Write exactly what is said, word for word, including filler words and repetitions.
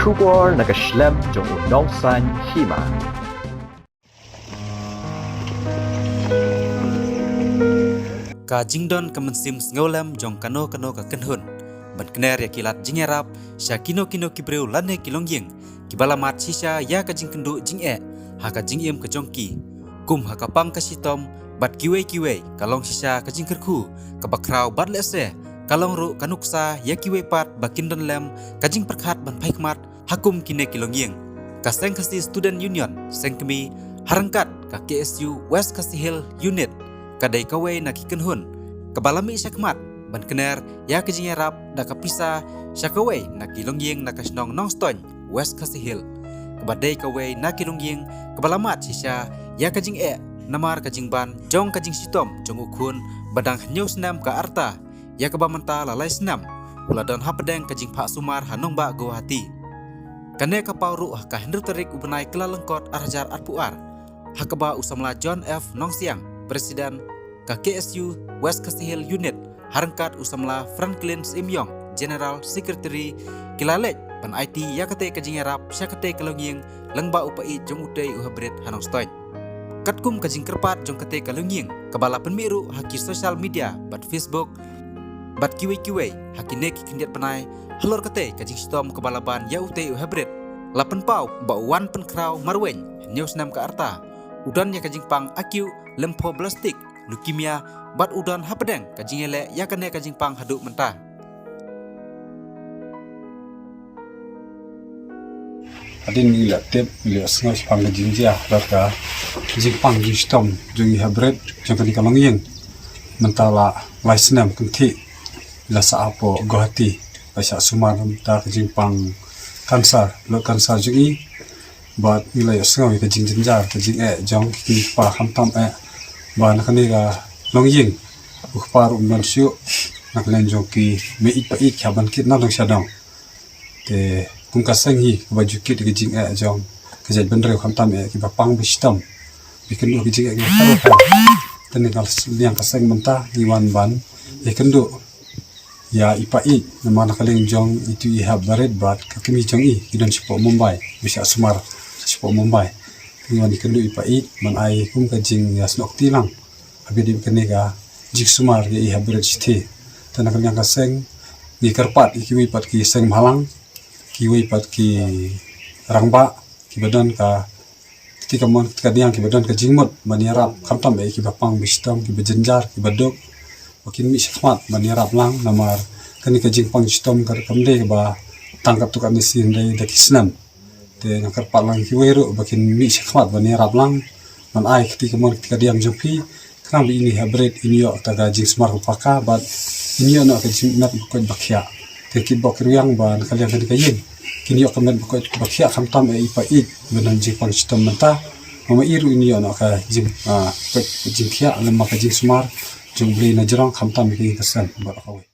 Khubor na ka shlem jong u nongsan hima. Ka jingdon ka mynsiem sngewlem jong kano kano ka kynhun ban kner ïa ki lad jingïarap sha kino kino ki briew lane ki longïing kiba la mad shisha ïa ka jingkynduh jingeh ha ka jingim ka jong ki. Kum ha ka pang ka shitom bad kiwei kiwei ka long shisha ka jingkyrkhu kaba khraw bad lehse ka long ruh ka nuksa ïa kiwei pat ba kin don lem ka jingpyrkhat ban phai khmat ha kum kine ki longïing. Ka Seng Khasi Student Union, Seng Kmie, ha ryngkat ka K S U West Khasi Hills Unit, ka dei kawei na ki kynhun kaba la mih shakhmat ban kner ïa ka jingïarap da ka pisa sha kawei na ki longïing na ka shnong Nongstoiñ, West Khasi Hills, kaba dei kawei na ki longïing kaba la mad shisha ïa ka jingeh namar ka jingban jong ka jingshitom jong u khun ba dang hynñiew snem ka rta, ïa kaba mynta la lai snem u la don hapdeng ka jingphah sumar ha nongbah Guwahati. Kane ka paw ruh ha ka hynriew tarik u bnai Kyllalyngkot ar hajar arphew ar, ha kaba u samla John F Nongsiang, President ka K S U West Khasi Hills Unit, ha ryngkat u samla Franklin Syiemlieh, General Secretary, ki la leit ban aiti ïa katei ka jingïarap sha katei ka longïing lyngba u paid jong utei u hybrid ha Nongstoiñ. Katkum ka jingkyrpad jong katei ka longïing kaba la pynmih ruh ha ki social media bad Facebook bad kiwei kiwei ha kine ki khyndiat bnai halor katei ka jingshitom kaba la ban ïa utei u hybrid, la pynpaw ba u Wan Pynkhraw Marweiñ, hynñiew snem ka rta, u don ïa ka jingpang acute lymphoblastic leukemia bad u don hapdeng ka jingïaleh ïa kane ka jingpang haduh mynta. Hadien ngi la tip, ngi la sngew shaphang ka jingjia halor ka jingpang jingshitom jong i hybrid jong kane ka longïing. Mynta la lai snem kynthih la sah hapoh Guwahati, la shah sumar mynta ka jingpang cancer, blood cancer jong i. Bad ngi la ïohsngew ïa ka jingjynjar, ka jingeh jong ki kmie kpa, khamtam eh ba na kane ka longïing u kpa ruh um don shuh na ka liang jong ki mei ïeit pa ïeit, ki hap ban kit na dong sha dong. Te kum ka seng hi kaba ju kit ïa ka jingeh jong ka jaitbynriew, khamtam eh kiba pang ba shitom, ba kynduh ka jingeh kiba pang. Te na ka liang ka seng mynta ngi wan ban ïakynduh ïa i pa ïeit namar na ka liang jong itu i hybrid bad ka kmie jong i ki don shapoh Mumbai, ba shah sumar shapoh Mumbai. Ngi wan ïakynduh i pa ïeit ban ai kum ka jingïasnoh kti lang ha ba dei kane ka jingsumar ïa i hybrid shithi. Te na ka liang ka seng ngi kyrpad ïa kiwei pat ki seng bhalang, kiwei pat ki rangbah kiba don ka kti kamon kti kadiang, kiba don ka jingmut ban ïarap, khamtam eh kiba pang ba shitom, kiba jynjar, kiba duk, ba kin mih shakhmat ban ïarap lang namar kane ka jingpang shitom ka kam dei kaba tang katto katne sien, dei da ki snem. Te nga kyrpad lang kiwei ruh ba kin mih shakhmat ban ïarap lang, ban ai kti kamon kti kadiang jong phi, khnang ba ine i hybrid in ïoh kata ka jingsumar kaba paka bad in ïoh noh ka jingmut ba koit ba khiah. Te ki bok ki riang ba na ka liang kane ka ïing kin ïoh ka mut ba koit ba khiah, khamtam eh i pa ïeit ba don jingpang shitom mynta. Mama i ruh in ïoh noh ka jing, ah, koit jingkhiah lem ma ka jingsumar jong U Blei na jrong, khamtam ïa ka ïing ka sem bad kawei.